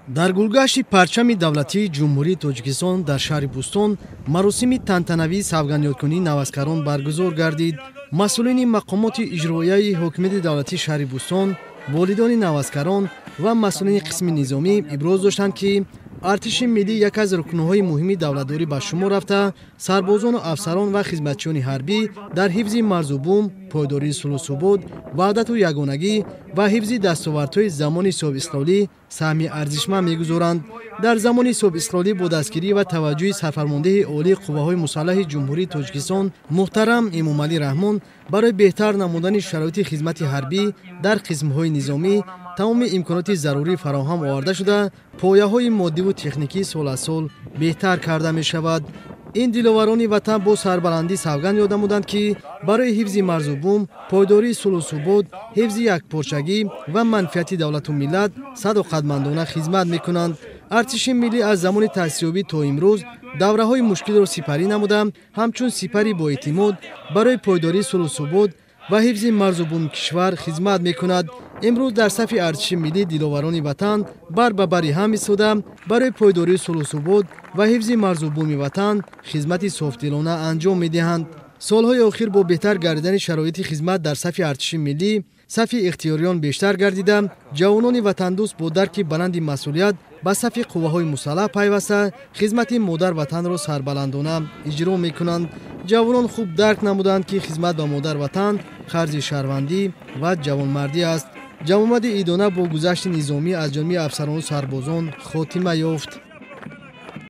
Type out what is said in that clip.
Дар гулгашти парчами давлатии Ҷумҳурии Тоҷикистон дар шаҳри Бӯстон маросими тантанавии савгандёдкунии наваскарон баргузор гардид. Масъулини мақомоти иҷроияи ҳокимияти давлатии шаҳри Бӯстон, волидони наваскарон ва масъулини қисми низомӣ иброз доштанд, ки артиши миллӣ яке аз рукнҳои муҳими давлатдорӣ ба шумор рафта, сарбозону афсарон ва хизматчиёни ҳарбӣ дар ҳифзи марзу бум, пойдории сулҳу субот, ваҳдату ягонагӣ ва ҳифзи дастовардҳои замони соҳибистиқлолӣ саҳми арзишманд мегузоранд. Дар замони соҳибистиқлолӣ бо дастгирӣ ва таваҷҷӯҳи сарфармондеҳи олии қувваҳои мусаллаҳи Ҷумҳурии Тоҷикистон муҳтарам Эмомалӣ Раҳмон барои беҳтар намудани шароити хизмати ҳарбӣ дар қисмҳои низомӣ тамоми имконоти зарурӣ фароҳам оварда шуда, пояҳои моддиву техникӣ сол аз сол беҳтар карда мешавад. Ин диловарони ватан бо сарбаландӣ савганд ёд намуданд, ки барои ҳифзи марзу бум, пойдории сулҳу субот, ҳифзи якпорчагӣ ва манфиати давлату миллат садоқатмандона хизмат мекунанд. Артиши миллӣ аз замони таъсисёбӣ то имрӯз давраҳои мушкилро сипарӣ намуда, ҳамчун сипари боэътимод барои пойдории сулҳу субот ва ҳифзи марзу буми кишвар хизмат мекунад. Имрӯз дар сафи артиши миллӣ диловарони ватан бар ба бари ҳам истода, барои пойдории сулҳу субот ва ҳифзи марзу буми ватан хизмати софдилона анҷом медиҳанд. Солҳои охир бо беҳтар гардидани шароити хизмат дар сафи артиши миллӣ сафи ихтиёриён бештар гардида, ҷавонони ватандӯст бо дарки баланди масъулият ба сафи қувваҳои мусаллаҳ пайваста, хизмати модар ватанро сарбаландона иҷро мекунанд. Ҷавонон хуб дарк намуданд, ки хизмат ба модар ватан қарзи шаҳрвандӣ ва ҷавонмардӣ аст. Ҷамъомади идона бо гузашти низомӣ аз ҷониби афсарону сарбозон хотима ёфт.